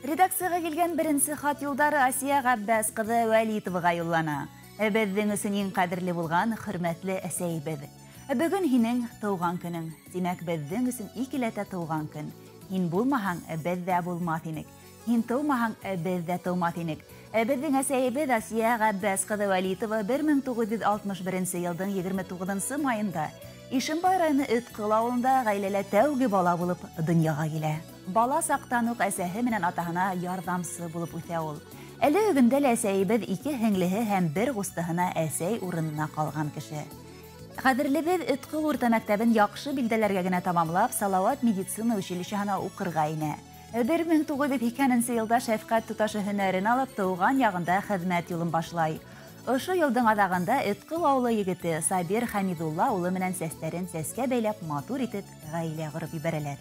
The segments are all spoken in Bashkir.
Редакцияға килгән беренсе хат юлдары Асия Ғәббәс ҡыҙы Вәлитоваға юллана. Беҙҙең өсөн иң ҡәҙерле булған хөрмәтле әсәйебеҙ. Бөгөн һинең тыуған көнөң. Тимәк, беҙҙең өсөн икеләтә тыуған көн. Һин булмаһаң, беҙ ҙә булмаҫ инек. Һин тыумаһаң, беҙ ҙә тыумаҫ инек. Беҙҙең әсәйебеҙ Асия Ғәббәс ҡыҙы Вәлитова 1961 йылдың 29 майында Ишембай районы Өтҡыл ауылында ғаиләлә тәүге бала булып донъяға килә. Бала саҡтан уҡ әсәһе менән атаһына ярҙамсы булып үҫә ул. Әле өгөндә лә әсәйебеҙ ике һеңлеһе һәм бер ҡустыһына әсәй урынына ҡалған кеше. Ҡәҙерлебеҙ Өтҡыл урта мәктәбен яҡшы билдәләргә генә тамамлап, Салауат медицина училищеһына уҡырға инә. 1902 йылда шәфҡәт туташы һөнәрен алып, тыуған яғында хеҙмәт юлын башлай. Ошо йылдың аҙағында Өтҡыл ауылы егете Сабир Хәмидулла улы менән сәстәрен сәскә бәйләп, матур итеп ғаилә ҡороп ебәрәләр.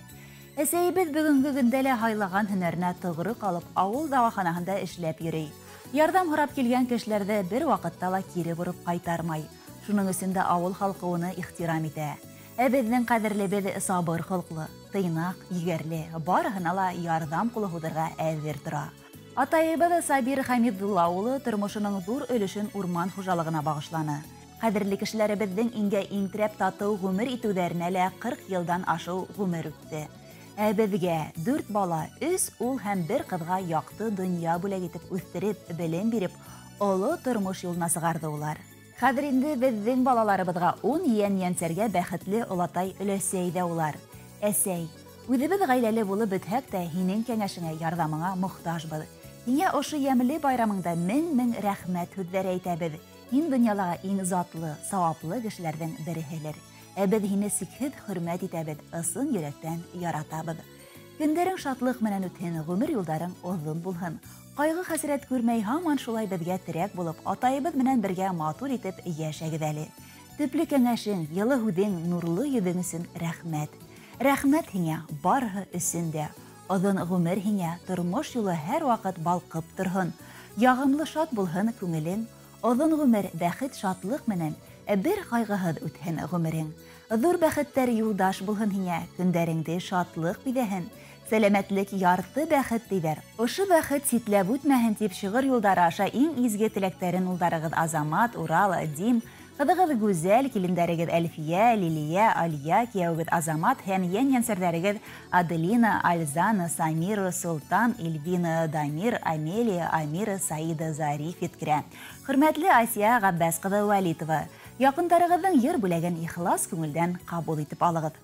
Әсәйебеҙ бөгөнгө көндә лә һайлаған һөнәренә тоғро ҡалып, ауыл дауаханаһында эшләп йөрөй. Ярҙам һорап килгән кешеләрҙе бер ваҡытта ла кире бороп ҡайтармай. Шуның өсөн дә ауыл халҡы уны ихтирам итә. Ә беҙҙең ҡәҙерлебеҙ сабыр холҡло, тыйнаҡ, егәрле, барыһына ла ярҙам ҡулы һуҙырға әҙер тора. Атайыбыҙ Сабир Хәмидулла улы тормошоноң ҙур өлөшөн урман хужалығына бағышланы. Ҡәҙерле кешеләребеҙҙең иңгә иң терәп татыу ғүмер итеүҙәренә лә 40 йылдан ашыу ғүмер үтте. Ә беҙгә 4 бала, 3 ул һәм 1 ҡыҙға яҡты донъя бүләк итеп үҫтереп, белем биреп, оло тормош юлына сығарҙы улар. Хәҙер инде беҙҙең балаларыбыҙға 10 йән-йәнсәргә бәхетле олатай өләсәй ҙә улар. Әсәй, үҙебеҙ ғаиләле булып бөтһәк тә, һинең кәңәшеңә, ярҙамыңа мохтажбыҙ. Һиңә ошо йәмле байрамыңда мең-мең рәхмәт һүҙҙәре әйтәбеҙ. Һин донъялағы иң затлы, сауаплы кешеләрҙең береһелер. Ә беҙ һине сикһеҙ хөрмәт итәбеҙ, ысын йөрәктән яратабыҙ. Көндәрең шатлыҡ менән үтһен, ғүмер юлдарың оҙон булһын. Ҡайғы-хәсрәт күрмәй һаман шулай беҙгә терәк булып, атайыбыҙ менән бергә матур итеп йәшәгеҙ әле. Төплө кәңәшең, йылы һүҙең, нурлы йөҙөң өсөн рәхмәт. Рәхмәт һиңә барыһы өсөн дә. Оҙон ғүмер һиңә, тормош юлы һәр ваҡыт балҡып торһон. Яғымлы шат булһын күңелең. Оҙон ғүмер бәхет шатлыҡ менән бер ҡайғыһыҙ үтһен ғүмерең. Ҙур бәхеттәр юлдаш булһын һиңә, көндәреңде шатлыҡ биҙәһен. Сәләмәтлек ярты бәхет тиҙәр. Ошо бәхет ситләп үтмәһен тип шиғыр юлдары аша иң изге теләктәрен улдарығыҙ Азамат, Урал, Дим, ҡыҙығыҙ Гүзәл, килендәрегеҙ Әлфиә, Лилиә, Алия, кейәүегеҙ Азамат һәм йән-йәнсәрҙәрегеҙ Аделина, Альзана, Самира, Солтан, Эльвина, Дамир, Амелия, Амира, Саида, Зариф еткерә. Хөрмәтле Асия Ғәббәс ҡыҙы Вәлитова, яҡындарығыҙҙың йыр бүләген ихлас күңелдән ҡабул итеп алығыҙ.